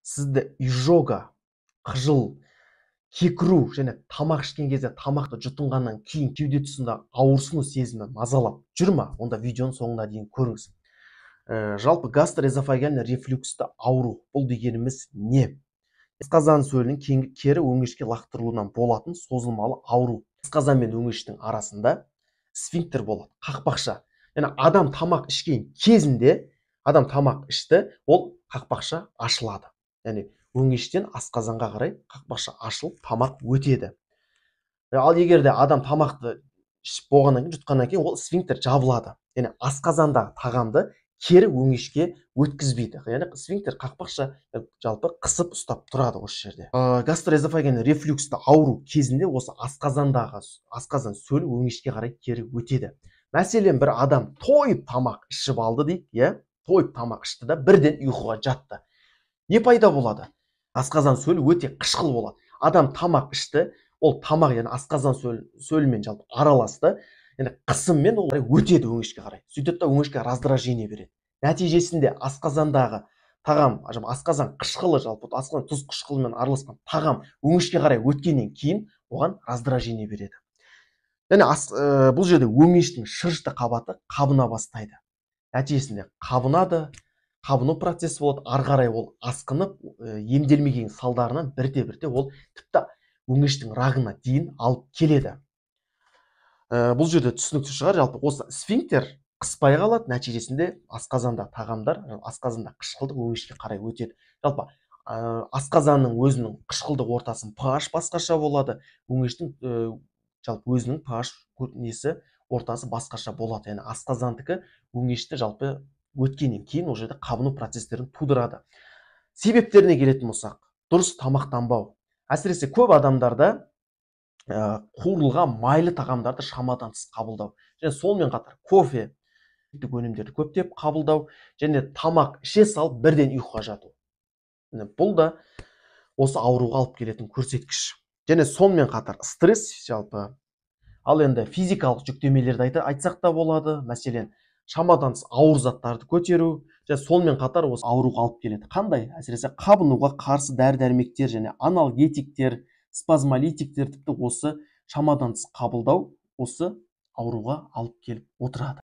Сізді изжога, қыжыл, кекіру және тамақ ішкен кезде тамақты жұтынғаннан кейін кеуде тұсында ауырсыну сезімі мазалап жүр ма? Онда видеоның соңына дейін көріңіз. Жалпы гастроэзофагеальный рефлюксті ауру бұл дегеніміз не? Асқазан сөлінің кері өңешке лақтырылуынан болатын созылмалы ауру. Асқазан мен өңештің арасында сфинктер болады, қақпақша. Яғни адам тамақ ішкен кезінде, адам тамақ ішті, ол қақпақша ашылады. Яғни өңештен асқазанға қарай қақпақша ашылып, тамақ өтеді. Ал егер де адам тамақты ішіп болғаннан кейін, жұтқаннан кейін ол сфинктер жабылады. Яғни асқазандағы тағамды кері өңешке өткізбейді. Яғни сфинктер қақпақша жалпы қысып ұстап тұрады осы жерде. Гастроэзофагеальный рефлюксті ауру кезінде осы асқазандағы асқазан сөлі өңешке қарай кері өтеді. Мәселен, бір адам тойып тамақ ішіп алды дейік, иә, тойып тамақ ішті да бірден ұйқыға жатты. Не пайда болады? Асқазан сөлі өте қышқыл болады. Адам тамақ ішті, ол тамақ яғни асқазан сөлімен жалпы араласты, яғни қысыммен ол өтеді өңешке қарай. Сөйтеді да өңешке раздражение береді. Нәтижесінде асқазандағы тағам, асқазан қышқылы, жалпы асқазан тұз қышқылымен араласқан тағам өңешке қарай өткеннен кейін оған раздражение береді. Яғни бұл жерде өңештің шырышты қабаты қабына бастайды. Нәтижесінде қабынады, қабыну процесі болады, ары қарай ол асқынып, емделмеген салдарынан бірте-бірте ол тіпті өңештің рагына дейін алып келеді. Бұл жерде түсінікті шығар, жалпы осы сфинктер қыспай қалады, нәтижесінде асқазанда тағамдар, асқазанда қышқылдық өңешке қарай өтеді. Жалпы асқазанның өзінің қышқылдық ортасын pH басқаша болады, өңештің жалпы өзінің pH несі ортасы басқаша болады. Яғни асқазандікі өңешті жалпы өткеннен кейін ол жерде қабыну процестерін тудырады. Себептеріне келетін болсақ, дұрыс тамақтанбау. Әсіресе көп адамдарда қуырылған майлы тағамдарды шамадан тыс қабылдау. Және сонымен қатар кофе өнімдерді көптеп қабылдау және тамақ іше салып бірден ұйқыға жату. Бұл да осы ауруға алып келетін көрсеткіш. Және сонымен қатар стресс жалпы. Ал енді физикалық жүктемелерді айтсақ та болады. Мәселен, шамадан тыс ауыр заттарды көтеру және сонымен қатар осы ауруға алып келеді. Қандай? Әсіресе қабынуға қарсы дәрі-дәрмектер және аналгетиктер, спазмолитиктер, тіпті осы шамадан тыс қабылдау осы ауруға алып келіп отырады.